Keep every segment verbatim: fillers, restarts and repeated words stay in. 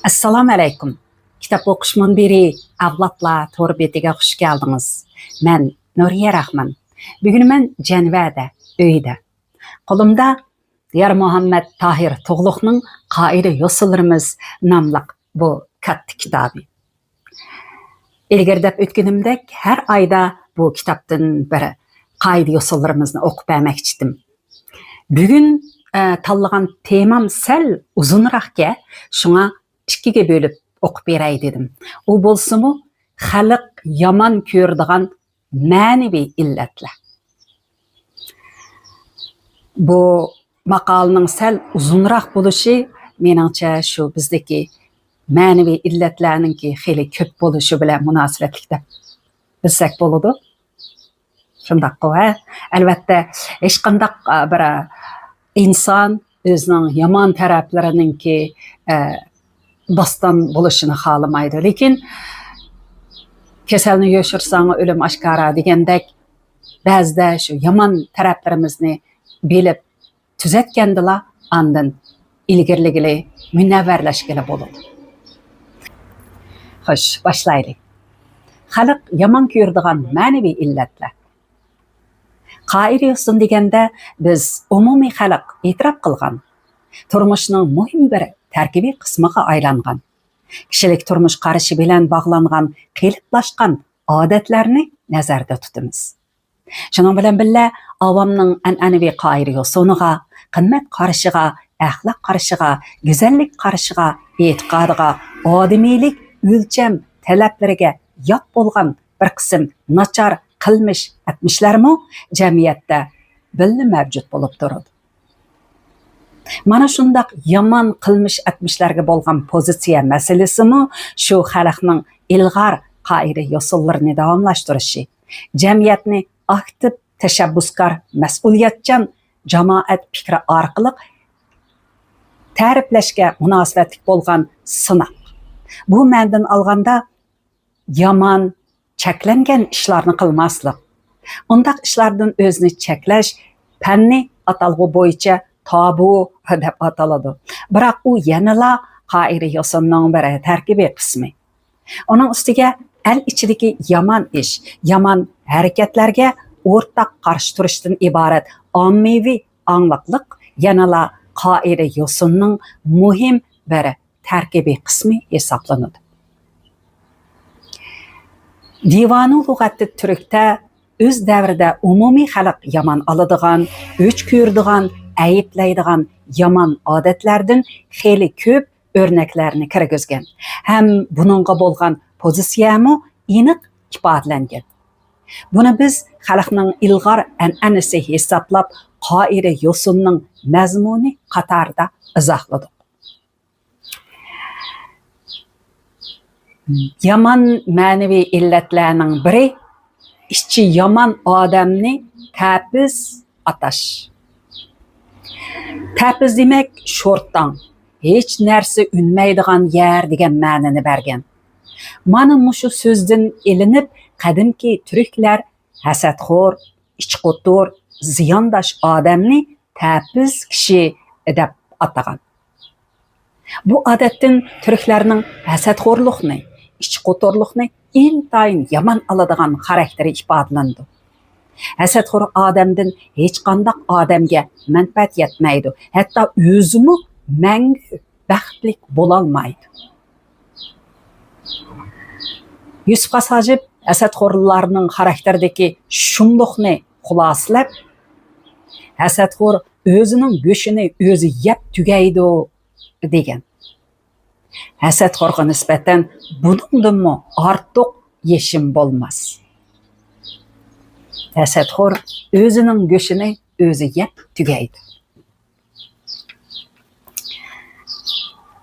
ئەسسالامۇ ئەلەيكۇم. كىتاب ئوقۇش مۇنبىرى ئەۋلادلار تور بېتىگە خۇش كەلدىڭىز. مەن نۇرىيە راخمان. بۈگۈن مەن جەنۋەدە، ئۆيدە. قولۇمدا يارمۇھەممەت تاھىر تۇغلۇقنىڭ قائىدە يوسۇنلىرىمىز ناملىق بۇ كاتتا كىتابى. ئىلگىرى دەپ ئۆتكىنىمدەك، ھەر ئايدا بۇ كىتابتىن بىر قائىدە يوسۇنلىرىمىزنى ئوقۇپ بەرمەكچىدىم. بۈگۈن، ئە، تاللىغان تېمام سەل ئۇزۇنراقكەن، شۇڭا ئىككىگە بۆلۈپ ئوقۇپ بېرەي دېدىم. ئۇ بولسىمۇ خەلق يامان كۆرىدىغان مەنىۋى ئىللەتلەر. بۇ ماقالىنىڭ سەل ئۇزۇنراق بولۇشى، مېنىڭچە، شۇ بىزدىكى مەنىۋى ئىللەتلەرنىڭكى خېلى كۆپ بولۇشى بىلەن مۇناسىۋەتلىك دەپ بىلسەك بولىدۇ. شۇنداققۇ، ھە؟ ئەلۋەتتە، ھېچقانداق، ئا، بىر، ئا، ئىنسان ئۆزىنىڭ يامان تەرەپلىرىنىڭكى، ئە، داستان بولۇشىنى خالىمايدۇ. لېكىن، «كېسەلنى يوشۇرساڭ، ئۆلۈم ئاشكارا» دېگەندەك، بەزىدە شۇ يامان تەرەپلىرىمىزنى بىلىپ، تۈزەتكەندىلا ئاندىن ئىلگىرىلىگىلى، مۇنەۋۋەرلەشكىلى بولىدۇ. خوش، باشلايلى. خەلق يامان كۆرىدىغان مەنىۋى ئىللەتلەر. قائىدە يوسۇن دېگەندە، بىز ئومۇمىي خەلق ئېتىراپ قىلغان، تۇرمۇشنىڭ مۇھىم بىر تەركىبىي قىسمىغا ئايلانغان، كىشىلىك تۇرمۇش قارىشى بىلەن باغلانغان قېلىپلاشقان ئادەتلەرنى نەزەردە تۇتىمىز. شۇنىڭ بىلەن بىللە، ئاۋامنىڭ ئەنئەنىۋى قائىدە يوسۇنىغا، قىممەت قارىشىغا، ئەخلاق قارىشىغا، گۈزەللىك قارىشىغا، ئېتىقادىغا، ئادىمىيلىك ئۆلچەم تەلەپلىرىگە يات بولغان بىر قىسىم ناچار قىلمىش ئەتمىشلەرمۇ جەمئىيەتتە بىللە مەۋجۇت بولۇپ تۇرىدۇ. مانا شۇنداق يامان قىلمىش ئەتمىشلەرگە بولغان پوزىتسىيە مەسىلىسىمۇ شۇ خەلقنىڭ ئىلغار قائىدە يوسۇنلىرىنى داۋاملاشتۇرۇشى، جەمئىيەتنى ئاكتىپ، تەشەببۇسكار، مەسئۇلىيەتچان جامائەت پىكرى ئارقىلىق تەرىپلەشكە مۇناسىۋەتلىك بولغان سىناق. بۇ مەنىدىن ئالغاندا، يامان، چەكلەنگەن ئىشلارنى قىلماسلىق. ئۇنداق ئىشلاردىن ئۆزىنى چەكلەش پەننىي ئاتالغۇ بويىچە تابۇ دەپ ئاتىلىدۇ. بىراق ئۇ يەنىلا قائىدە يوسۇننىڭ بىر تەركىبىي قىسمى. ئۇنىڭ ئۈستىگە ئەل ئىچىدىكى يامان ئىش، يامان ھەرىكەتلەرگە ئورتاق قارشى تۇرۇشتىن ئىبارەت ئاممىۋى ئاڭلىقلىق يەنىلا قائىدە يوسۇننىڭ مۇھىم بىر تەركىبىي قىسمى ھېسابلىنىدۇ. دىۋانۇ لۇغەتى تۈركتە ئۆز دەۋرىدە ئومۇمىي خەلق يامان ئالىدىغان، ئۆچ كۆرىدىغان، ئەيىبلەيدىغان يامان ئادەتلەردىن خېلى كۆپ ئۆرنەكلەرنى كىرگۈزگەن ھەم بۇنىڭغا بولغان پوزىتسىيەمۇ ئېنىق ئىپادىلەنگەن. بۇنى بىز خەلقنىڭ ئىلغار ئەنئەنىسى ھېسابلاپ، قائىدە يوسۇننىڭ مەزمۇنى قاتارىدا ئىزاھلىدۇق. يامان مەنىۋى ئىللەتلەرنىڭ بىرى، ئىچى يامان ئادەمنى تەپىز ئاتاش. تەپىز دېمەك، شورتاڭ، ھېچ نەرسە ئۈنمەيدىغان يەر دېگەن مەنىنى بەرگەن. مانا مۇشۇ سۆزدىن ئېلىنىپ، قەدىمكى تۈركلەر ھەسەتخور، ئىچقوتۇر، زىيانداش ئادەمنى تەپىز كىشى دەپ ئاتىغان. بۇ ئادەتتىن تۈركلەرنىڭ ھەسەتخورلۇقنى، ئىچقوتۇرلۇقنى ئىنتايىن يامان ئالىدىغان خاراكتېرى ئىپادىلىنىدۇ. ھەسەتخور ئادەمدىن ھېچقانداق ئادەمگە مەنپەئەت يەتمەيدۇ، ھەتتا ئۆزىمۇ مەڭگۈ بەختلىك بولالمايدۇ. يۈسۈپ خاس ھاجىپ ھەسەتخورلارنىڭ خاراكتېرىدىكى شۇملۇقنى خۇلاسىلەپ، «ھەسەتخور ئۆزىنىڭ گۆشىنى ئۆزى يەپ تۈگەيدۇ» دېگەن. ھەسەتخورغا نىسبەتەن بۇنىڭدىنمۇ ئارتۇق يېشىم بولماس. ھەسەتخور ئۆزىنىڭ گۆشىنى ئۆزى يەپ تۈگەيدۇ.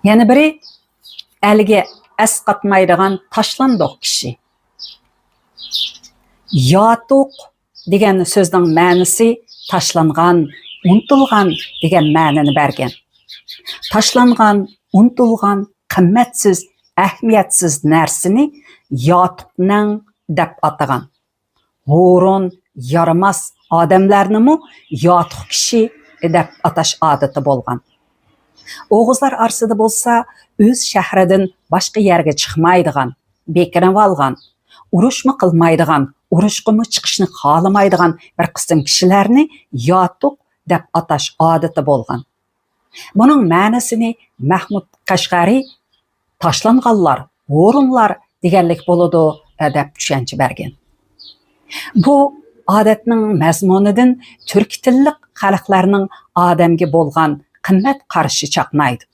يەنە بىرى، ئەلگە ئەسقاتمايدىغان تاشلاندۇق كىشى. ياتۇق دېگەن سۆزنىڭ مەنىسى تاشلانغان، ئۇنتۇلغان دېگەن مەنىنى بەرگەن. تاشلانغان، ئۇنتۇلغان، قىممەتسىز، ئەھمىيەتسىز نەرسىنى ياتۇقنەڭ دەپ ئاتىغان. ھۇرۇن، يارىماس ئادەملەرنىمۇ ياتۇق كىشى دەپ ئاتاش ئادىتى بولغان. ئوغۇزلار ئارىسىدا بولسا ئۆز شەھىرىدىن باشقا يەرگە چىقمايدىغان، بېكىنىۋالغان، ئۇرۇشمۇ قىلمايدىغان، ئۇرۇشقىمۇ چىقىشنى خالىمايدىغان بىر قىسىم كىشىلەرنى ياتۇق دەپ ئاتاش ئادىتى بولغان. بۇنىڭ مەنىسىنى مەھمۇد قەشقەرى تاشلانغانلار، ھورۇنلار دېگەنلىك بولىدۇ، دەپ چۈشەنچە بەرگەن. بۇ ئادەتنىڭ مەزمۇنىدىن تۈركىي تىللىق خەلقلەرنىڭ ئادەمگە بولغان قىممەت قارىشى چاقنايدۇ.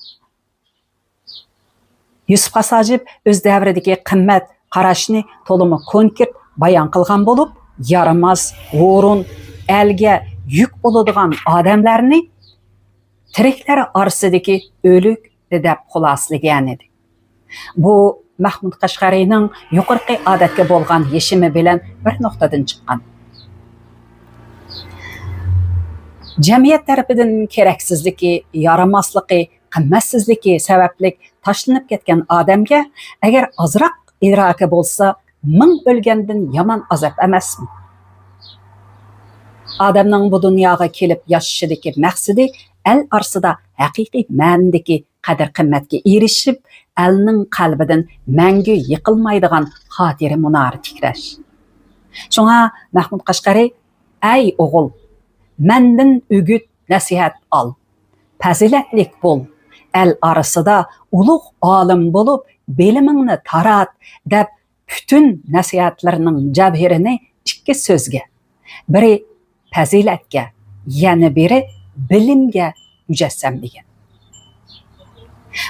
يۈسۈپ خاس ھاجىپ ئۆز دەۋرىدىكى قىممەت قاراشنى تولىمۇ كونكرېت بايان قىلغان بولۇپ، يارىماس، ھورۇن، ئەلگە يۈك بولىدىغان ئادەملەرنى تىرىكلەر ئارىسىدىكى ئۆلۈك دەپ خۇلاسىلىگەنىدى. بۇ مەھمۇد قەشقەرىنىڭ يۇقىرىقى ئادەتكە بولغان يېشىمى بىلەن بىر نۇقتىدىن چىققان. جەمئىيەت تەرىپىدىن كېرەكسىزلىكى، يارىماسلىقى، قىممەتسىزلىكى سەۋەبلىك تاشلىنىپ كەتكەن ئادەمگە ئەگەر ئازراق ئىدراكى بولسا، مىڭ ئۆلگەندىن يامان ئازاب ئەمەسمۇ؟ ئادەمنىڭ بۇ دۇنياغا كېلىپ ياشىشىدىكى مەقسىتى ئەل ئارىسىدا ھەقىقىي مەنىدىكى قەدىر-قىممەتكە ئېرىشىپ، ئەلنىڭ قەلبىدىن مەڭگۈ يىقىلمايدىغان خاتىرە مۇنارى تىكلەش. شۇڭا مەھمۇد قەشقەرى، ئەي ئوغۇل، مەندىن ئۈگۈت نەسىھەت ئال، پەزىلەتلىك بول، ئەل ئارىسىدا ئۇلۇغ ئالىم بولۇپ بىلىمىڭنى تارات، دەپ پۈتۈن نەسىھەتلىرىنىڭ جەۋھىرىنى ئىككى سۆزگە، بىرى پەزىلەتكە، يەنە بىرى بىلىمگە مۇجەسسەملىگەن.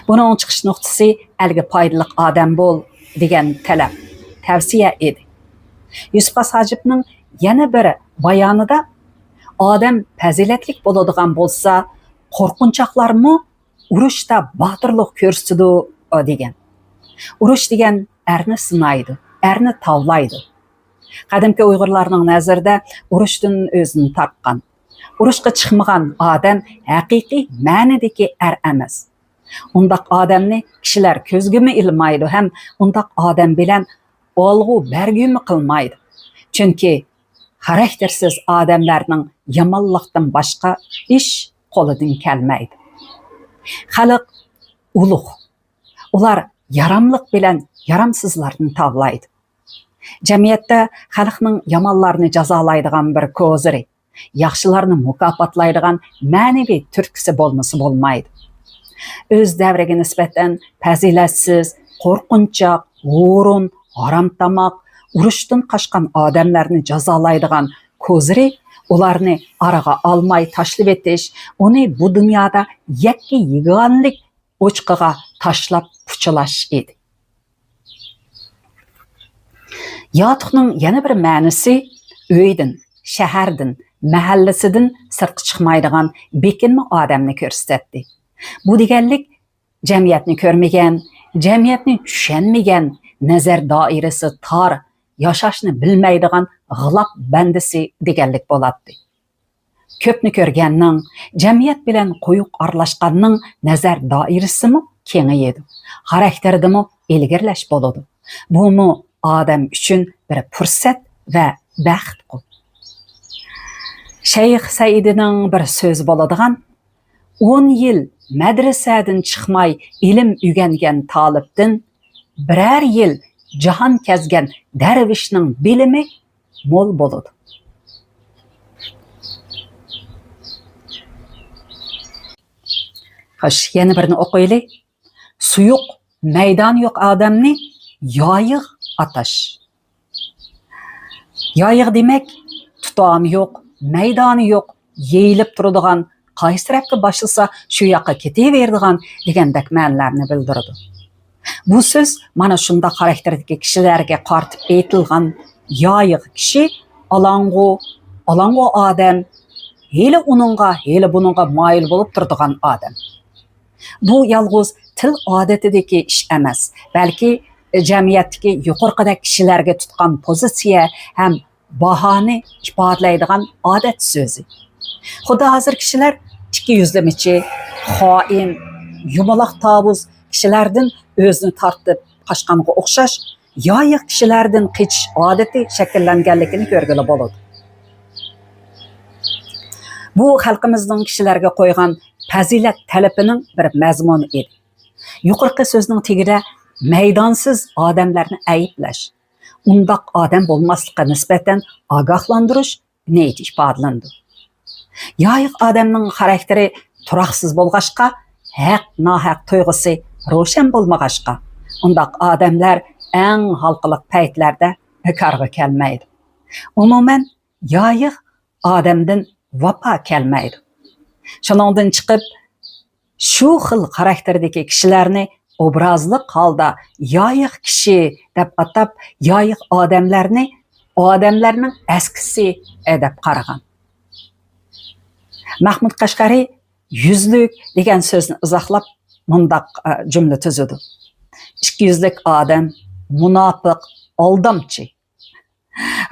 بۇنىڭ چىقىش نۇقتىسى ئەلگە پايدىلىق ئادەم بول دېگەن تەلەپ، تەۋسىيە ئىدى. يۈسۈپ خاس ھاجىپنىڭ يەنە بىر بايانىدا ئادەم پەزىلەتلىك بولىدىغان بولسا، قورقۇنچاقلارمۇ ئۇرۇشتا باتۇرلۇق كۆرسىتىدۇ، دېگەن. ئۇرۇش دېگەن ئەرنى سىنايدۇ، ئەرنى تاۋلايدۇ. قەدىمكى ئۇيغۇرلارنىڭ نەزىرىدە ئۇرۇشتىن ئۆزىنى تارتقان، ئۇرۇشقا چىقمىغان ئادەم ھەقىقىي مەنىدىكى ئەر ئەمەس. ئۇنداق ئادەمنى كىشىلەر كۆزگىمۇ ئىلمايدۇ ھەم ئۇنداق ئادەم بىلەن ئالغۇ بەرگۈمۇ قىلمايدۇ. چۈنكى خاراكتېرسىز ئادەملەرنىڭ يامانلىقتىن باشقا ئىش قولىدىن كەلمەيدۇ. خەلق ئۇلۇغ. ئۇلار ياراملىق بىلەن يارامسىزلارنى تاۋلايدۇ. جەمئىيەتتە خەلقنىڭ يامانلارنى جازالايدىغان بىر كوزىرى، ياخشىلارنى مۇكاپاتلايدىغان مەنىۋى تۈرتكىسى بولمىسا بولمايدۇ. ئۆز دەۋرىگە نىسبەتەن پەزىلەتسىز، قورقۇنچاق، ھورۇن، ھارامتاماق، ئۇرۇشتىن قاچقان ئادەملەرنى جازالايدىغان كوزىرى ئۇلارنى ئارىغا ئالماي تاشلىۋېتىش، ئۇنى بۇ دۇنيادا يەككە يېگانلىق ئوچىقىغا تاشلاپ پۇچىلاش ئىدى. ياتۇقنىڭ يەنە بىر مەنىسى ئۆيدىن، شەھەردىن، مەھەللىسىدىن سىرتقا چىقمايدىغان بېكىنمە ئادەمنى كۆرسىتەتتى. بۇ دېگەنلىك جەمئىيەتنى كۆرمىگەن، جەمئىيەتنى چۈشەنمىگەن، نەزەر دائىرىسى تار، ياشاشنى بىلمەيدىغان غىلاپ بەندىسى دېگەنلىك بولاتتى. كۆپنى كۆرگەننىڭ، جەمئىيەت بىلەن قويۇق ئارىلاشقاننىڭ نەزەر دائىرىسىمۇ كېڭىيىدۇ، خاراكتېرىدىمۇ ئىلگىرىلەش بولىدۇ. بۇمۇ ئادەم ئۈچۈن بىر پۇرسەت ۋە بەختقۇ. شەيخ سەئىدىنىڭ بىر سۆزى بولىدىغان، ئون يىل مەدرىسەدىن چىقماي ئىلىم ئۆگەنگەن تالىپتىن بىرەر يىل جاھان كەزگەن دەرۋىشنىڭ بىلىمى مول بولىدۇ. خوش، يەنە بىرنى ئوقۇيلى. سۇيۇق، مەيدانى يوق ئادەمنى يايىغ ئاتاش. يايىغ دېمەك، تۇتامى يوق، مەيدانى يوق، يېيىلىپ تۇرىدىغان، قايسى تەرەپكە باشلىسا شۇ ياققا كېتىۋېرىدىغان دېگەندەك مەنىلەرنى بىلدۈرىدۇ. بۇ سۆز مانا شۇنداق خاراكتېردىكى كىشىلەرگە قارىتىپ ئېيتىلغان. يايىغ كىشى ئالاڭغۇ، ئالاڭغۇ ئادەم، ھېلى ئۇنىڭغا، ھېلى بۇنىڭغا مايىل بولۇپ تۇرىدىغان ئادەم. بۇ يالغۇز تىل ئادىتىدىكى ئىش ئەمەس، بەلكى جەمئىيەتتىكى يۇقىرىقىدەك كىشىلەرگە تۇتقان پوزىتسىيە ھەم باھانى ئىپادىلەيدىغان ئادەت سۆزى. خۇددى ھازىر كىشىلەر ئىككى يۈزلىمىچى، خائىن، يۇمىلاق تاۋۇز كىشىلەردىن ئۆزىنى تارتىپ قاچقانغا ئوخشاش، يايىغ كىشىلەردىن قېچىش ئادىتى شەكىللەنگەنلىكىنى كۆرگىلى بولىدۇ. بۇ خەلقىمىزنىڭ كىشىلەرگە قويغان پەزىلەت تەلىپىنىڭ بىر مەزمۇنى ئىدى. يۇقىرىقى سۆزنىڭ تېگىدە مەيدانسىز ئادەملەرنى ئەيىبلەش، ئۇنداق ئادەم بولماسلىققا نىسبەتەن ئاگاھلاندۇرۇش نىيىتى ئىپادىلىنىدۇ. يايىق ئادەمنىڭ خاراكتېرى تۇراقسىز بولغاچقا، ھەق-ناھەق تۇيغۇسى روشەن بولمىغاچقا، ئۇنداق ئادەملەر ئەڭ ھالقىلىق پەيتلەردە بىكارغا كەلمەيدۇ. ئومۇمەن، يايىق ئادەمدىن ۋاپا كەلمەيدۇ. شۇنىڭدىن چىقىپ، شۇ خىل خاراكتېردىكى كىشىلەرنى ئوبرازلىق ھالدا يايىق كىشى دەپ ئاتاپ، يايىق ئادەملەرنى ئادەملەرنىڭ ئەسكىسى دەپ قارىغان. مەھمۇد قەشقەرى «يۈزلۈك» دېگەن سۆزنى ئىزاھلاپ مۇنداق، ئە، جۈملە تۈزىدۇ: «ئىككى يۈزلۈك ئادەم، مۇناپىق، ئالدامچى.»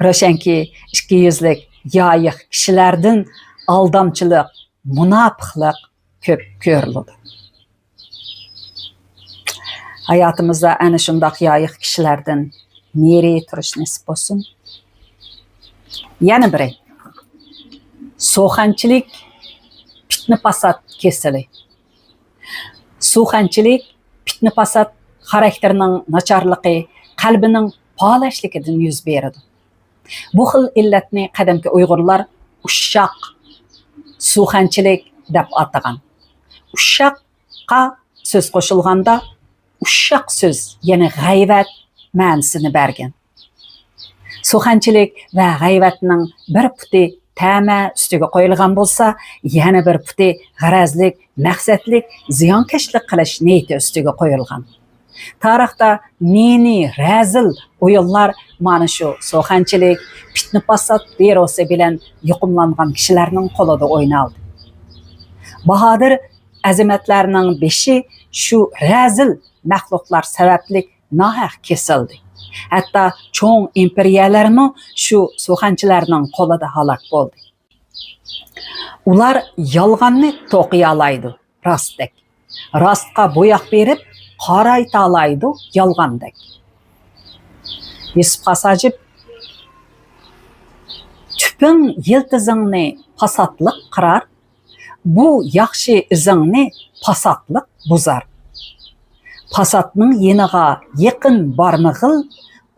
روشەنكى، ئىككى يۈزلۈك، يايىق كىشىلەردىن ئالدامچىلىق، مۇناپىقلىق كۆپ كۆرۈلىدۇ. ھاياتىمىزدا ئەنە شۇنداق يايىق كىشىلەردىن نېرى تۇرۇش نېسىپ بولسۇن. يەنە بىرى، سۇخەنچىلىك پىتنە-پاسات كېسىلى. سۇخەنچىلىك پىتنە-پاسات خاراكتېرىنىڭ ناچارلىقى، قەلبىنىڭ پالەچلىكىدىن يۈز بېرىدۇ. بۇ خىل ئىللەتنى قەدىمكى ئۇيغۇرلار ئۇششاق سۇخەنچىلىك دەپ ئاتىغان. ئۇششاققا سۆز قوشۇلغاندا، ئۇششاق سۆز، يەنى غەيۋەت مەنىسىنى بەرگەن. سۇخەنچىلىك ۋە غەيۋەتنىڭ بىر پۇتى تەمە ئۈستىگە قويۇلغان بولسا، يەنە بىر پۇتى غەرەزلىك، مەقسەتلىك زىيانكەشلىك قىلىش نىيىتى ئۈستىگە قويۇلغان. تارىختا نى-نى رەزىل ئويۇنلار مانا شۇ سۇخەنچىلىك، پىتنە-پاسات ۋىرۇسى بىلەن يۇقۇملانغان كىشىلەرنىڭ قولىدا ئوينالدى. باھادىر ئەزىمەتلەرنىڭ بېشى شۇ رەزىل مەخلۇقلار سەۋەبلىك ناھەق كېسىلدى. ھەتتا چوڭ ئىمپېرىيەلەرمۇ شۇ سۇخەنچىلەرنىڭ قولىدا ھالاك بولدى. ئۇلار يالغاننى توقۇيالايدۇ، راستتەك. راستقا بوياق بېرىپ، قارايتالايدۇ يالغاندەك. يۈسۈپ خاس ھاجىپ: «تۈپۈڭ يىلتىزىڭنى پاساتلىق قىرار، بۇ ياخشى ئىزىڭنى پاساتلىق بۇزار. پاساتنىڭ يېنىغا يېقىن بارمىغىل،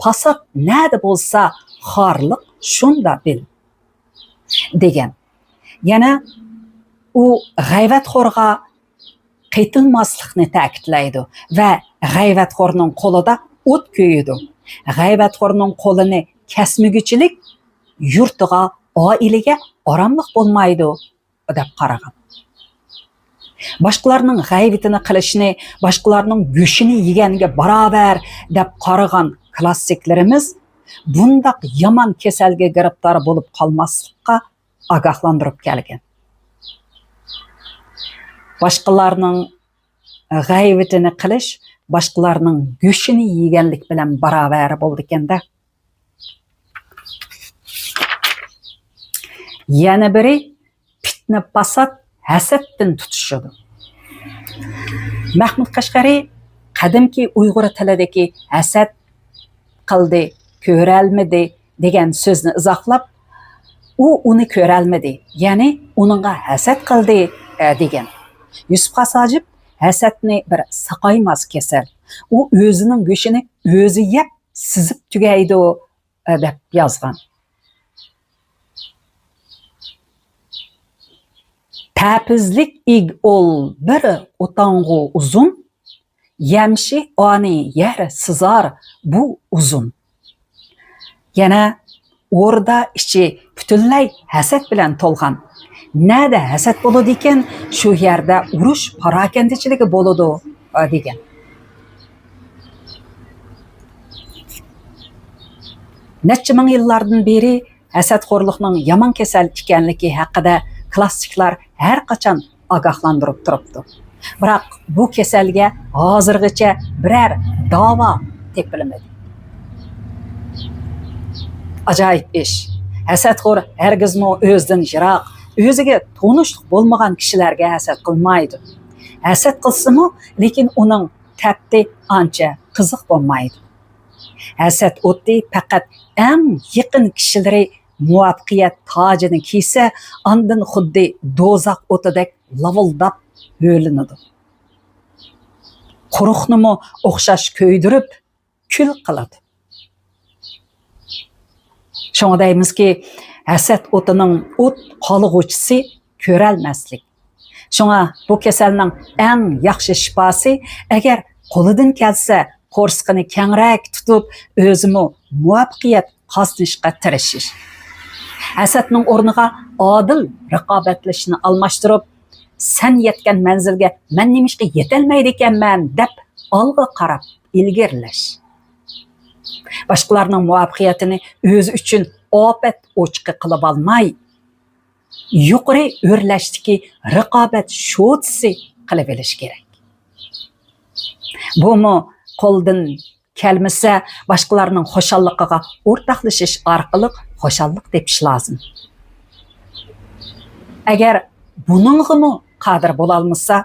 پاسات نەدە بولسا، خارلىق شۇندا بىل.» دېگەن. يەنە ئۇ غەيۋەتخورغا قېتىلماسلىقنى تەكىتلەيدۇ ۋە غەيۋەتخورنىڭ قولىدا ئوت كۆيىدۇ. غەيۋەتخورنىڭ قولىنى كەسمىگۈچىلىك يۇرتىغا، ئائىلىگە ئاراملىق بولمايدۇ، دەپ قارىغان. باشقىلارنىڭ غەيۋىتىنى قىلىشنى باشقىلارنىڭ گۆشىنى يېگەنگە باراۋەر دەپ قارىغان كلاسسىكلىرىمىز بۇنداق يامان كېسەلگە گىرىپتار بولۇپ قالماسلىققا ئاگاھلاندۇرۇپ كەلگەن. باشقىلارنىڭ غەيۋىتىنى قىلىش باشقىلارنىڭ گۆشىنى يېگەنلىك بىلەن باراۋەر بولىدىكەن-دە. يەنە بىرى، پىتنە-پاسات ھەسەتتىن تۇتىشىدۇ. مەھمۇد قەشقەرى قەدىمكى ئۇيغۇر تىلىدىكى «ھەسەت قىلدى، كۆرەلمىدى» دېگەن سۆزنى ئىزاھلاپ، «ئۇ ئۇنى كۆرەلمىدى، يەنى ئۇنىڭغا ھەسەت قىلدى» دېگەن. يۈسۈپ خاس ھاجىپ ھەسەتنى بىر ساقايماس كېسەل، ئۇ ئۆزىنىڭ گۆشىنى ئۆزى يەپ سىزىپ تۈگەيدۇ، دەپ يازغان. پەپىزلىك ئىگ ئول بىر ئوتاڭغۇ ئۇزۇن، يەمشى ئانى يەر سىزار بۇ ئۇزۇن. يەنە ئوردا ئىچى پۈتۈنلەي ھەسەت بىلەن تولغان. نەدە ھەسەت بولىدىكەن، شۇ يەردە ئۇرۇش پاراكەندىچىلىكى بولىدۇ، دېگەن. نەچچە مىڭ يىللاردىن بېرى ھەسەتخورلۇقنىڭ يامان كېسەل ئىكەنلىكى ھەققىدە كلاسسىكلار ھەر قاچان ئاگاھلاندۇرۇپ تۇرۇپتۇ. بىراق بۇ كېسەلگە ھازىرغىچە بىرەر داۋا تېپىلمىدى. ئاجايىپ ئىش، ھەسەتخور ھەرگىزمۇ ئۆزىدىن يىراق، ئۆزىگە تونۇشلۇق بولمىغان كىشىلەرگە ھەسەت قىلمايدۇ. ھەسەت قىلسىمۇ، لېكىن ئۇنىڭ تەپتى ئانچە قىزىق بولمايدۇ. ھەسەت ئوتى پەقەت ئەڭ يېقىن كىشىلىرى مۇۋەپپەقىيەت تاجىنى كىيسە، ئاندىن خۇددى دوزاخ ئوتىدەك لاۋۇلداپ ھۆلىنىدۇ. قۇرۇقنىمۇ ئوخشاش كۆيدۈرۈپ، كۈل قىلىدۇ. شۇڭا دەيمىزكى، ھەسەت ئوتىنىڭ ئوت قالغۇچىسى كۆرەلمەسلىك. شۇڭا بۇ كېسەلنىڭ ئەڭ ياخشى شىپاسى، ئەگەر قولىدىن كەلسە، قورسىقىنى كەڭرەك تۇتۇپ، ئۆزىمۇ مۇۋەپپەقىيەت قازىنىشقا تىرىشىش. ھەسەتنىڭ ئورنىغا ئادىل رىقابەتلىشىشنى ئالماشتۇرۇپ، سەن يەتكەن مەنزىلگە مەن نېمىشقا يېتەلمەيدىكەنمەن دەپ ئالغا قاراپ ئىلگىرىلەش. باشقىلارنىڭ مۇۋەپپەقىيىتىنى ئۆزى ئۈچۈن ئاپەت ئوچىقى قىلىۋالماي، يۇقىرى ئۆرلەشتىكى رىقابەت شوتىسى قىلىۋېلىش كېرەك. بۇمۇ قولدىن كەلمىسە، باشقىلارنىڭ خۇشاللىقىغا ئورتاقلىشىش ئارقىلىق خۇشاللىق تېپىش لازىم. ئەگەر بۇنىڭغىمۇ قادىر بولالمىسا،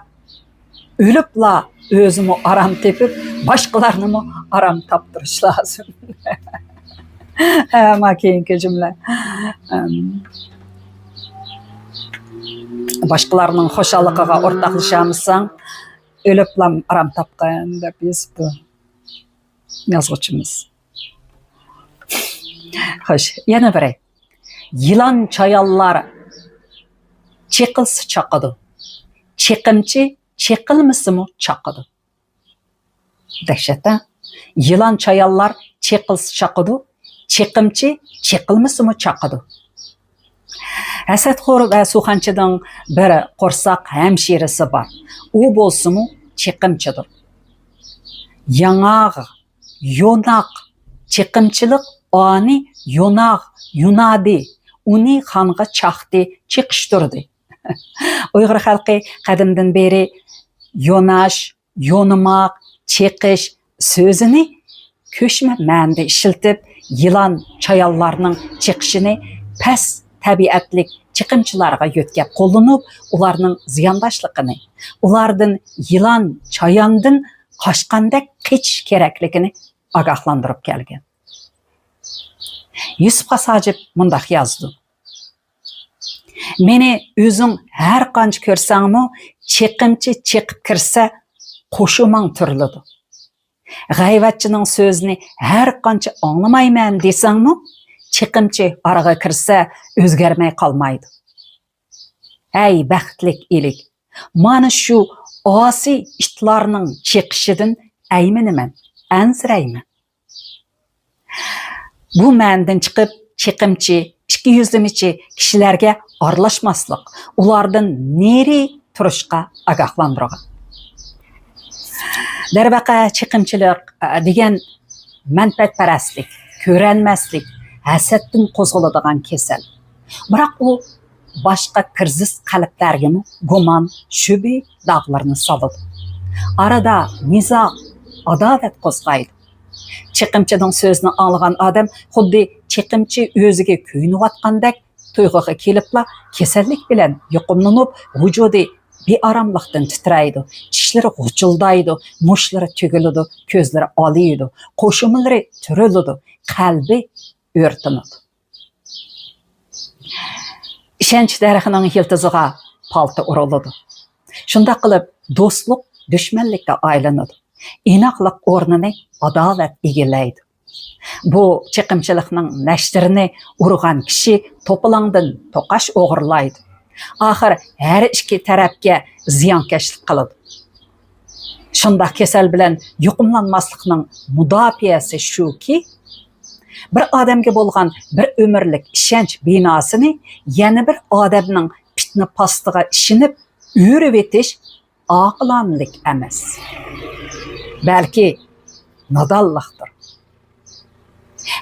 ئۆلۈپلا ئۆزىمۇ ئارام تېپىپ، باشقىلارنىمۇ ئارام تاپتۇرۇش لازىم. ھە، ما كېيىنكى جۈملە. ئەم، باشقىلارنىڭ خۇشاللىقىغا ئورتاقلىشالمىساڭ، ئۆلۈپلا ئارام تاپقىن دەپ يېزىپتۇ يازغۇچىمىز. خوش، يەنە بىرى. يىلان چايانلار چېقىلسا چاقىدۇ. چېقىمچى چېقىلمىسىمۇ چاقىدۇ. دەھشەت-ھە؟ يىلان چايانلار چېقىلسا چاقىدۇ. چېقىمچى چېقىلمىسىمۇ چاقىدۇ. ھەسەتخور ۋە سۇخەنچىنىڭ بىر قورساق ھەمشىرىسى بار. ئۇ بولسىمۇ چېقىمچىدۇر. ياڭاغ، يوناق، چېقىمچىلىق ئانى يوناغ، يۇنادى، ئۇنى خانغا چاقتى، چېقىشتۇردى. ئۇيغۇر خەلقى قەدىمدىن بېرى يوناش، يونىماق، چېقىش سۆزىنى كۆچمە مەنىدە ئىشلىتىپ، يىلان، چايانلارنىڭ چېقىشىنى پەس تەبىئەتلىك چېقىمچىلارغا يۆتكەپ قوللىنىپ، ئۇلارنىڭ زىيانداشلىقىنى، ئۇلاردىن، يىلان، چاياندىن قاچقاندەك قېچىش كېرەكلىكىنى ئاگاھلاندۇرۇپ كەلگەن. يۈسۈپ خاس ھاجىپ مۇنداق يازىدۇ: مېنى ئۆزۈڭ ھەر قانچە كۆرسەڭمۇ، چېقىمچى چېقىپ كىرسە، قوشۇماڭ تۈرۈلىدۇ. غەيۋەتچىنىڭ سۆزىنى ھەر قانچە ئاڭلىمايمەن دېسەڭمۇ، چېقىمچى ئارىغا كىرسە، ئۆزگەرمەي قالمايدۇ. ھەي، بەختلىك ئىلىك! مانا شۇ ئاسىي ئىتلارنىڭ چېقىشىدىن ئەيمىنىمەن، ئەنسىرەيمەن. بۇ مەنىدىن چىقىپ، چېقىمچى، ئىككى يۈزلىمىچى كىشىلەرگە ئارىلاشماسلىق، ئۇلاردىن نېرى تۇرۇشقا ئاگاھلاندۇرغان. دەرۋەقە، چېقىمچىلىق، ئە، دېگەن مەنپەئەتپەرەسلىك، كۆرەلمەسلىك، ھەسەتتىن قوزغىلىدىغان كېسەل. بىراق ئۇ باشقا كىرىزىس قەلبلەرگىمۇ گۇمان، شۈبھە داغلىرىنى سالىدۇ. ئارىدا نىزا، ئاداۋەت قوزغايدۇ. چېقىمچىنىڭ سۆزىنى ئاڭلىغان ئادەم خۇددى چېقىمچى ئۆزىگە كۆيۈنۈۋاتقاندەك تۇيغۇغا كېلىپلا، كېسەللىك بىلەن يۇقۇملىنىپ، ۋۇجۇدى بىئاراملىقتىن تىترەيدۇ، چىشلىرى غۇچۇلدايدۇ، مۇشتلىرى تۈگۈلىدۇ، كۆزلىرى ئالىيىدۇ، قوشۇمىلىرى تۈرۈلىدۇ، قەلبى ئۆرتىنىدۇ. ئىشەنچ دەرىخىنىڭ يىلتىزىغا پالتا ئۇرۇلىدۇ. شۇنداق قىلىپ، دوستلۇق دۈشمەنلىككە ئايلىنىدۇ. ئىناقلىق ئورنىنى ئاداۋەت ئىگىلەيدۇ. بۇ چېقىمچىلىقنىڭ نەشتىرىنى ئۇرغان كىشى توپىلاڭدىن توقاچ ئوغرىلايدۇ. ئاخىر ھەر ئىككى تەرەپكە زىيانكەشلىك قىلىدۇ. شۇنداق كېسەل بىلەن يۇقۇملانماسلىقنىڭ مۇداپىئەسى شۇكى، بىر ئادەمگە بولغان بىر ئۆمۈرلۈك ئىشەنچ بىناسىنى يەنە بىر ئادەمنىڭ پىتنە-پاستىغا ئىشىنىپ ئۆرۈۋېتىش ئاقىلانىلىك ئەمەس، بەلكى نادانلىقتۇر.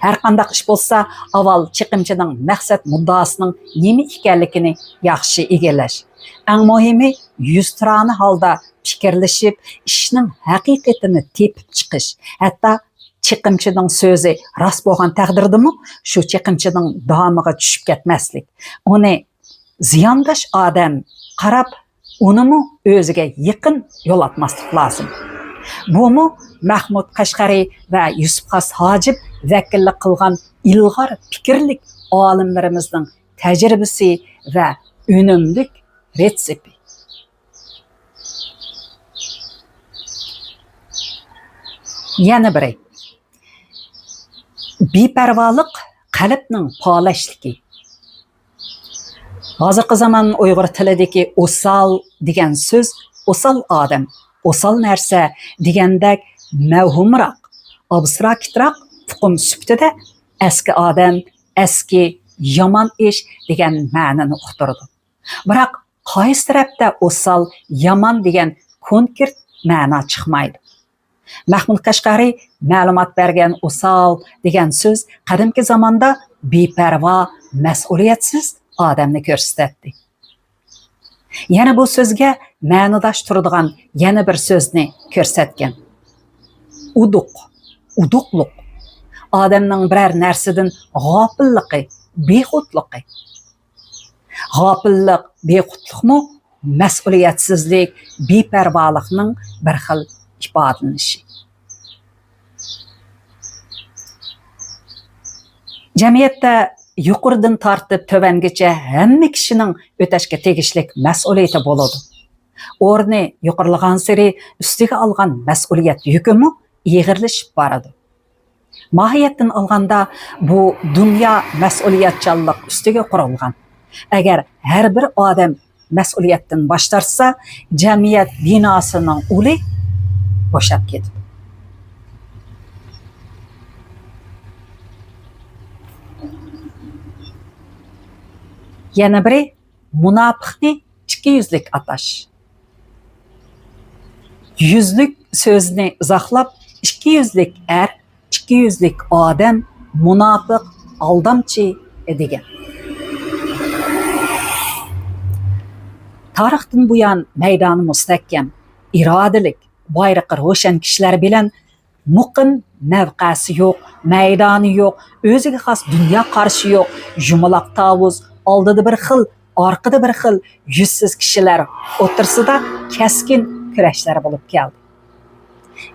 ھەرقانداق ئىش بولسا، ئاۋۋال چېقىمچىنىڭ مەقسەت مۇددىئاسىنىڭ نېمە ئىكەنلىكىنى ياخشى ئىگىلەش. ئەڭ مۇھىمى، يۈزتۇرانە ھالدا پىكىرلىشىپ، ئىشنىڭ ھەقىقىتىنى تېپىپ چىقىش. ھەتتا چېقىمچىنىڭ سۆزى راست بولغان تەقدىردىمۇ، شۇ چېقىمچىنىڭ دامىغا چۈشۈپ كەتمەسلىك. ئۇنى زىيانداش ئادەم قاراپ، ئۇنىمۇ ئۆزىگە يېقىن يولاتماسلىق لازىم. بۇمۇ مەھمۇد قەشقەرى ۋە يۈسۈپ خاس ھاجىپ ۋەكىللىك قىلغان ئىلغار پىكىرلىك ئالىملىرىمىزنىڭ تەجرىبىسى ۋە ئۈنۈملۈك رېتسېپى. يەنە بىرى، بىپەرۋالىق قەلبنىڭ پالەچلىكى. ھازىرقى زامان ئۇيغۇر تىلىدىكى ئوسال دېگەن سۆز ئوسال ئادەم، ئوسال نەرسە دېگەندەك مەۋھۇمراق، ئابستراكتراق ئۇقۇم سۈپىتىدە ئەسكى ئادەم، ئەسكى يامان ئىش دېگەن مەنىنى ئۇقتۇرىدۇ. بىراق، قايسى تەرەپتە ئوسال، يامان دېگەن كونكرېت مەنا چىقمايدۇ. مەھمۇد قەشقەرى مەلۇمات بەرگەن ئوسال دېگەن سۆز قەدىمكى زاماندا بىپەرۋا، مەسئۇلىيەتسىز ئادەمنى كۆرسىتەتتى. يەنە بۇ سۆزگە مەنىداش تۇرىدىغان يەنە بىر سۆزنى كۆرسەتكەن. ئۇدۇق، ئۇدۇقلۇق. ئادەمنىڭ بىرەر نەرسىدىن غاپىللىقى، بىخۇدلۇقى. غاپىللىق، بىخۇدلۇقمۇ مەسئۇلىيەتسىزلىك، بىپەرۋالىقنىڭ بىر خىل ئىپادىلىنىشى. جەمئىيەتتە يۇقىرىدىن تارتىپ تۆۋەنگىچە ھەممە كىشىنىڭ ئۆتەشكە تېگىشلىك مەسئۇلىيىتى بولىدۇ. ئورنى يۇقىرىلىغانسېرى ئۈستىگە ئالغان مەسئۇلىيەت يۈكىمۇ ئېغىرلىشىپ بارىدۇ. ماھىيەتتىن ئالغاندا، بۇ دۇنيا مەسئۇلىيەتچانلىق ئۈستىگە قۇرۇلغان. ئەگەر ھەر بىر ئادەم مەسئۇلىيەتتىن باش تارتسا، جەمئىيەت بىناسىنىڭ ئۇلى بوشاپ كېتىدۇ. يەنە بىرى، مۇناپىقنى ئىككى يۈزلۈك ئاتاش. يۈزلۈك سۆزنى ئىزاھلاپ، ئىككى يۈزلۈك ئەر، ئىككى يۈزلۈك ئادەم، مۇناپىق، ئالدامچى دېگەن. تارىختىن بۇيان مەيدانى مۇستەھكەم، ئىرادىلىك، بايرىقى روشەن كىشىلەر بىلەن مۇقىم مەۋقەسى يوق، مەيدانى يوق، ئۆزىگە خاس دۇنيا قارىشى يوق، يۇمىلاق تاۋۇز، ئالدىدا بىر خىل، ئارقىدا بىر خىل يۈزسىز كىشىلەر ئوتتۇرىسىدا كەسكىن كۈرەشلەر بولۇپ كەلدى.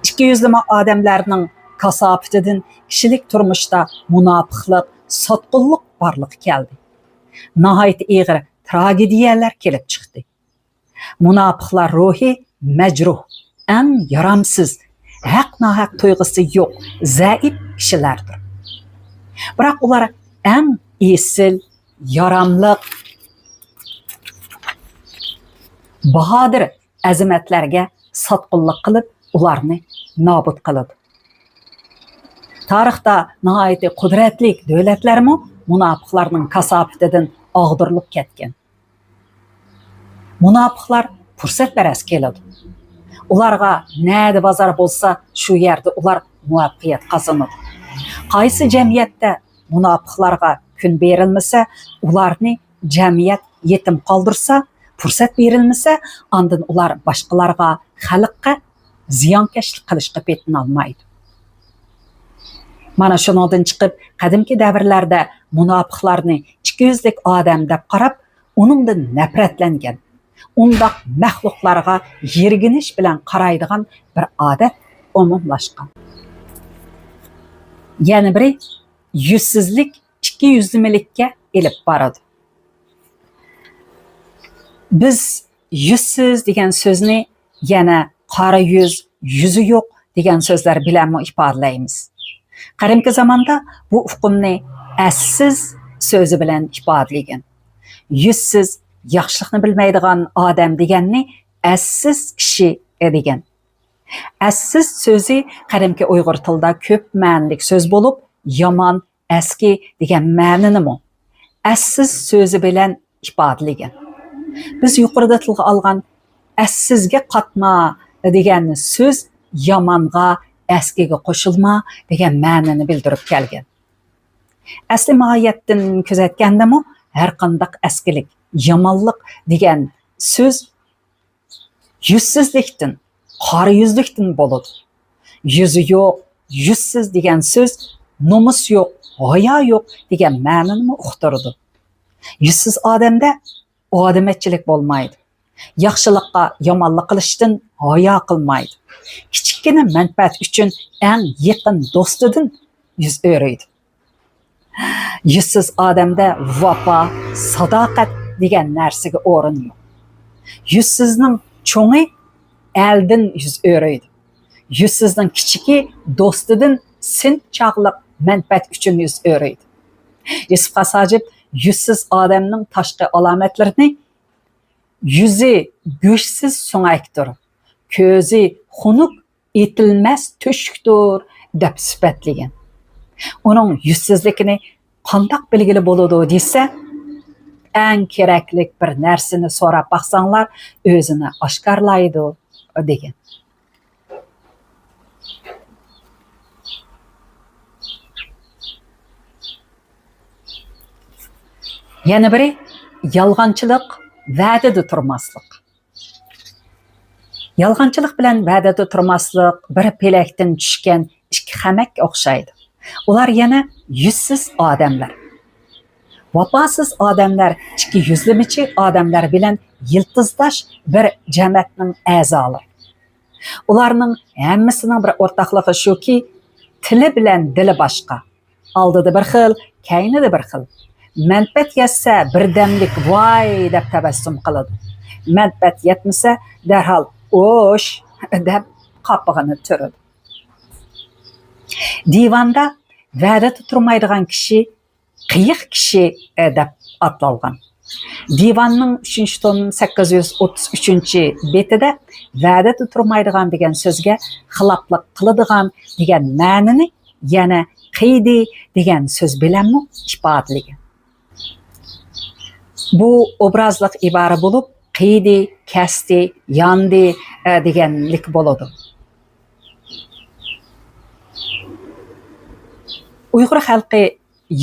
ئىككى يۈزلىمە ئادەملەرنىڭ كاساپىتىدىن كىشىلىك تۇرمۇشتا مۇناپىقلىق، ساتقۇنلۇق بارلىققا كەلدى. ناھايىتى ئېغىر تراگېدىيەلەر كېلىپ چىقتى. مۇناپىقلار روھى مەجرۇھ، ئەڭ يارامسىز، ھەق-ناھەق تۇيغۇسى يوق، زەئىپ كىشىلەردۇر. بىراق ئۇلار ئەڭ ئېسىل، ياراملىق، باھادىر ئەزىمەتلەرگە ساتقۇنلۇق قىلىپ، ئۇلارنى نابۇت قىلىدۇ. تارىختا ناھايىتى قۇدرەتلىك دۆلەتلەرمۇ مۇناپىقلارنىڭ كاساپىتىدىن ئاغدۇرۇلۇپ كەتكەن. مۇناپىقلار پۇرسەتپەرەس كېلىدۇ. ئۇلارغا نەدە بازار بولسا، شۇ يەردە ئۇلار مۇۋەپپەقىيەت قازىنىدۇ. قايسى جەمئىيەتتە مۇناپىقلارغا كۈن بېرىلمىسە، ئۇلارنى جەمئىيەت يېتىم قالدۇرسا، پۇرسەت بېرىلمىسە، ئاندىن ئۇلار باشقىلارغا، خەلققە زىيانكەشلىك قىلىشقا پېتىنالمايدۇ. مانا شۇنىڭدىن چىقىپ، قەدىمكى دەۋرلەردە مۇناپىقلارنى ئىككى يۈزلۈك ئادەم دەپ قاراپ، ئۇنىڭدىن نەپرەتلەنگەن، ئۇنداق مەخلۇقلارغا يىرگىنىش بىلەن قارايدىغان بىر ئادەت ئومۇملاشقان. يەنە بىرى، يۈزسىزلىك ئىككى يۈزلىمىلىككە ئېلىپ بارىدۇ. بىز يۈزسىز دېگەن سۆزنى يەنە قارا يۈز، يۈزى يوق دېگەن سۆزلەر بىلەنمۇ ئىپادىلەيمىز. قەدىمكى زاماندا بۇ ئۇقۇمنى ئەسسىز سۆزى بىلەن ئىپادىلىگەن. يۈزسىز، ياخشىلىقنى بىلمەيدىغان ئادەم دېگەننى ئەسسىز كىشى دېگەن. ئەسسىز سۆزى قەدىمكى ئۇيغۇر تىلىدا كۆپ مەنىلىك سۆز بولۇپ، يامان، ئەسكى دېگەن مەنىنىمۇ ئەسسىز سۆزى بىلەن ئىپادىلىگەن. بىز يۇقىرىدا تىلغا ئالغان ئەسسىزگە قاتما دېگەن سۆز يامانغا، ئەسكىگە قوشۇلما دېگەن مەنىنى بىلدۈرۈپ كەلگەن. ئەسلى ماھىيەتتىن كۆزەتكەندىمۇ، ھەرقانداق ئەسكىلىك، يامانلىق دېگەن سۆز يۈزسىزلىكتىن، قارا يۈزلۈكتىن بولىدۇ. يۈزى يوق، يۈزسىز دېگەن سۆز نومۇس يوق، ھايا يوق دېگەن مەنىنىمۇ ئۇقتۇرىدۇ. يۈزسىز ئادەمدە ئادىمىيەتچىلىك بولمايدۇ. ياخشىلىققا يامانلىق قىلىشتىن ھايا قىلمايدۇ. كىچىككىنە مەنپەئەت ئۈچۈن ئەڭ يېقىن دوستىدىن يۈز ئۆرۈيدۇ. يۈزسىز ئادەمدە ۋاپا، ساداقەت دېگەن نەرسىگە ئورۇن يوق. يۈزسىزنىڭ چوڭى ئەلدىن يۈز ئۆرۈيدۇ. يۈزسىزنىڭ كىچىكى دوستىدىن سىنچاقلىق مەنپەئەت ئۈچۈن يۈز ئۆرۈيدۇ. يۈسۈپ خاس ھاجىپ يۈزسىز ئادەمنىڭ تاشقى ئالامەتلىرىنى: يۈزى گۆشسىز سۆڭەكتۇر، كۆزى خۇنۈك ئېتىلمەس تۆشۈكتۇر، دەپ سۈپەتلىگەن. ئۇنىڭ يۈزسىزلىكىنى قانداق بىلگىلى بولىدۇ دېسە، ئەڭ كېرەكلىك بىر نەرسىنى سوراپ باقساڭلار، ئۆزىنى ئاشكارىلايدۇ، دېگەن. يەنە بىرى، يالغانچىلىق، ۋەدىدە تۇرماسلىق. يالغانچىلىق بىلەن ۋەدىدە تۇرماسلىق بىر پېلەكتىن چۈشكەن ئىككى خەمەككە ئوخشايدۇ. ئۇلار يەنە يۈزسىز ئادەملەر. ۋاپاسىز ئادەملەر ئىككى يۈزلىمىچى ئادەملەر بىلەن يىلتىزداش بىر جەمەتنىڭ ئەزالىرى. ئۇلارنىڭ ھەممىسىنىڭ بىر ئورتاقلىقى شۇكى، تىلى بىلەن دىلى باشقا. ئالدىدا بىر خىل، كەينىدە بىر خىل. مەنپەئەت يەتسە بىردەملىك ۋاي دەپ تەبەسسۇم قىلىدۇ. مەنپەئەت يەتمىسە دەرھال ئوش دەپ قاپىقىنى تۈرىدۇ. دىۋاندا ۋەدىدە تۇرمايدىغان كىشى قېيىق كىشى، ئە، دەپ ئاتالغان. دىۋاننىڭ ئۈچىنچى توم سەككىز يۈز ئوتتۇز ئۈچىنچى بېتىدە ۋەدىدە تۇرمايدىغان دېگەن سۆزگە خىلاپلىق قىلىدىغان دېگەن مەنىنى يەنە قىيدى دېگەن سۆز بىلەنمۇ ئىپادىلىگەن. بۇ ئوبرازلىق ئىبارە بولۇپ، قىيدى، كەستى، ياندى، ئە، دېگەنلىك بولىدۇ. ئۇيغۇر خەلقى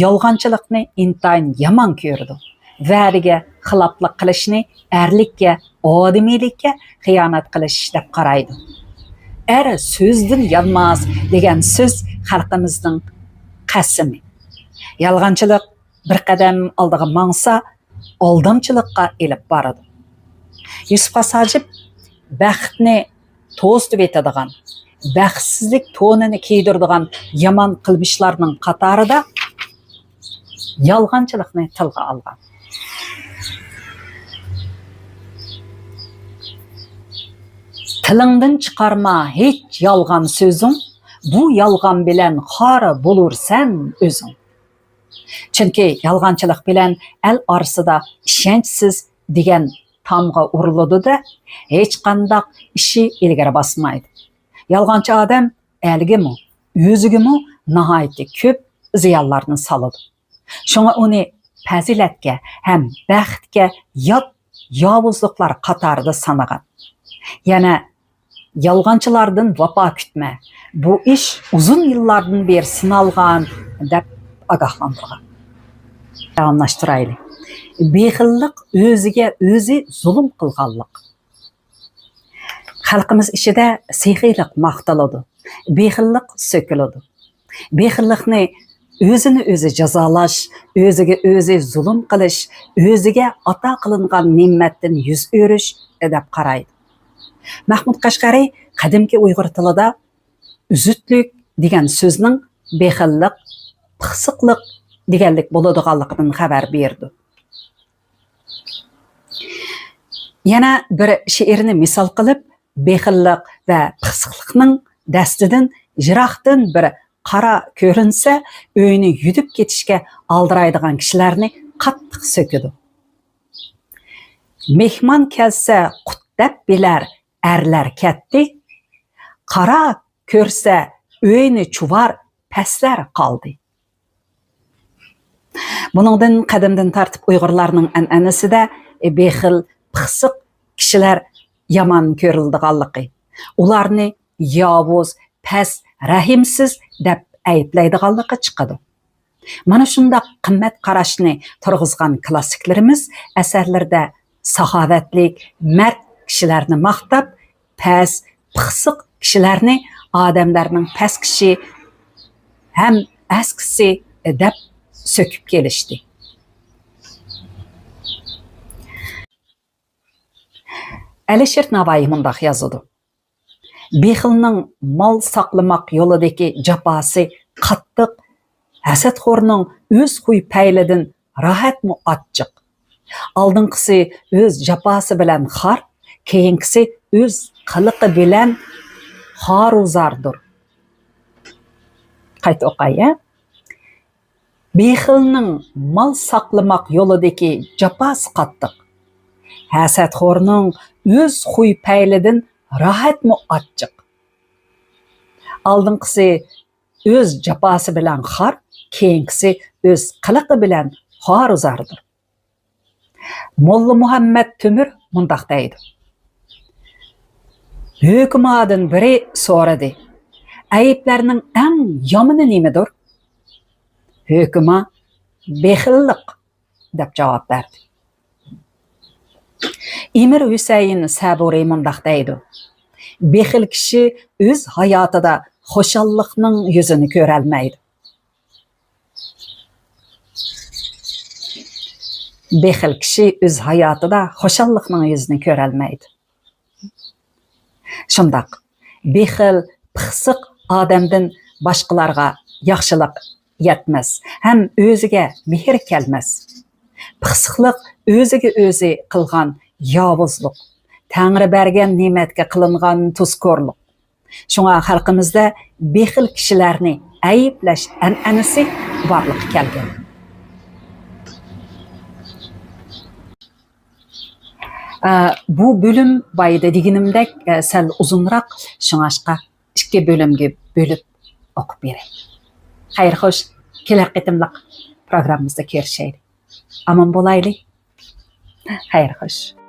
يالغانچىلىقنى ئىنتايىن يامان كۆرىدۇ. ۋەدىگە خىلاپلىق قىلىشنى ئەرلىككە، ئادىمىيلىككە خىيانەت قىلىش دەپ قارايدۇ. «ئەر سۆزدىن يانماس» دېگەن سۆز خەلقىمىزنىڭ قەسىمى. يالغانچىلىق بىر قەدەم ئالدىغا ماڭسا، ئالدامچىلىققا ئېلىپ بارىدۇ. يۈسۈپ خاس ھاجىپ بەختنى توزۇتۇۋېتىدىغان، بەختسىزلىك تونىنى كىيدۈرىدىغان يامان قىلمىشلارنىڭ قاتارىدا يالغانچىلىقنى تىلغا ئالغان. «تىلىڭدىن چىقارما ھېچ يالغان سۆزۈڭ، بۇ يالغان بىلەن خار بولۇرسەن ئۆزۈڭ.» چۈنكى يالغانچىلىق بىلەن ئەل ئارىسىدا ئىشەنچسىز دېگەن تامغا ئۇرۇلىدۇ-دە، ھېچقانداق ئىشى ئىلگىرى باسمايدۇ. يالغانچى ئادەم ئەلگىمۇ، ئۆزىگىمۇ ناھايىتى كۆپ زىيانلارنى سالىدۇ. شۇڭا ئۇنى پەزىلەتكە ھەم بەختكە يات ياۋۇزلۇقلار قاتارىدا سانىغان. يەنە «يالغانچىلاردىن ۋاپا كۈتمە، بۇ ئىش ئۇزۇن يىللاردىن بېرى سىنالغان» دەپ ئاگاھلاندۇرغان. داۋاملاشتۇرايلى. بېخىللىق ئۆزىگە ئۆزى زۇلۇم قىلغانلىق. خەلقىمىز ئىچىدە سېخىيلىق ماختىلىدۇ، بېخىللىق سۆكۈلىدۇ. بېخىللىقنى ئۆزىنى ئۆزى جازالاش، ئۆزىگە ئۆزى زۇلۇم قىلىش، ئۆزىگە ئاتا قىلىنغان نېمەتتىن يۈز ئۆرۈش دەپ قارايدۇ. مەھمۇد قەشقەرى قەدىمكى ئۇيغۇر تىلىدا ئۈزۈتلۈك دېگەن سۆزنىڭ بېخىللىق، پىخسىقلىق دېگەنلىك بولىدىغانلىقىدىن خەۋەر بېرىدۇ. يەنە بىر شېئىرنى مىسال قىلىپ، بېخىللىق ۋە پىخسىقلىقنىڭ دەستىدىن يىراقتىن بىر قارا كۆرۈنسە، ئۆينى يۈدۈپ كېتىشكە ئالدىرايدىغان كىشىلەرنى قاتتىق سۆكىدۇ. مېھمان كەلسە قۇت دەپ بىلەر ئەرلەر كەتتى، قارا كۆرسە ئۆينى چۇۋار پەسلەر قالدى. بۇنىڭدىن قەدىمدىن تارتىپ ئۇيغۇرلارنىڭ ئەنئەنىسىدە بېخىل، پىخسىق كىشىلەر يامان كۆرۈلىدىغانلىقى، ئۇلارنى ياۋۇز، پەس، رەھىمسىز دەپ ئەيىبلەيدىغانلىقى چىقىدۇ. مانا شۇنداق قىممەت قاراشنى تۇرغۇزغان كلاسسىكلىرىمىز ئەسەرلىرىدە ساخاۋەتلىك، مەرد كىشىلەرنى ماختاپ، پەس، پىخسىق كىشىلەرنى ئادەملەرنىڭ پەسكىشى ھەم ئەسكىسى دەپ سۆكۈپ كېلىشتى. ئەلىشىر ناۋايى مۇنداق يازىدۇ: «بېخىلنىڭ مال ساقلىماق يولىدىكى جاپاسى قاتتىق، ھەسەتخورنىڭ ئۆز خۇي پەيلىدىن راھەتمۇ ئاچچىق. ئالدىنقىسى ئۆز جاپاسى بىلەن خار، كېيىنكىسى ئۆز قىلىقى بىلەن قارۇزاردۇر. قايتا ئوقاي، ھە؟ بېخىلنىڭ مال ساقلىماق يولىدىكى جاپاسى قاتتىق. ھەسەتخورنىڭ ئۆز خۇي پەيلىدىن راھەتمۇ ئاچچىق. ئالدىنقىسى ئۆز جاپاسى بىلەن خار، كېيىنكىسى ئۆز قىلىقى بىلەن خارۇزاردۇر. موللا مۇھەممەد تۆمۈر مۇنداق دەيدۇ: ھۆكۈمادىن بىرى سورىدى، ئەيىبلەرنىڭ ئەڭ يامىنى نېمىدۇر؟ ھۆكۈما بېخىللىق، دەپ جاۋاب بەردى. ئىمىر ھۈسەيىن سەبۇرى مۇنداق دەيدۇ: بېخىل كىشى ئۆز ھاياتىدا خۇشاللىقنىڭ يۈزىنى كۆرەلمەيدۇ. بېخىل كىشى ئۆز ھاياتىدا خۇشاللىقنىڭ يۈزىنى كۆرەلمەيدۇ. شۇنداق، بېخىل، پىخسىق ئادەمدىن باشقىلارغا ياخشىلىق يەتمەس ھەم ئۆزىگە مېھىر كەلمەس. پىخسىقلىق ئۆزىگە ئۆزى قىلغان ياۋۇزلۇق، تەڭرى بەرگەن نېمەتكە قىلىنغان تۇزكورلۇق. شۇڭا خەلقىمىزدە بېخىل كىشىلەرنى ئەيىبلەش ئەنئەنىسى بارلىققا كەلگەن. ئە، بۇ بۆلۈم بايىدا دېگىنىمدەك، ئە، سەل ئۇزۇنراق، شۇڭاشقا ئىككى بۆلۈمگە بۆلۈپ ئوقۇپ بېرەي. خەير خوش، كېلەر قېتىملىق پروگراممىمىزدا كۆرۈشەيلى. ئامان بولايلى. خەير خوش.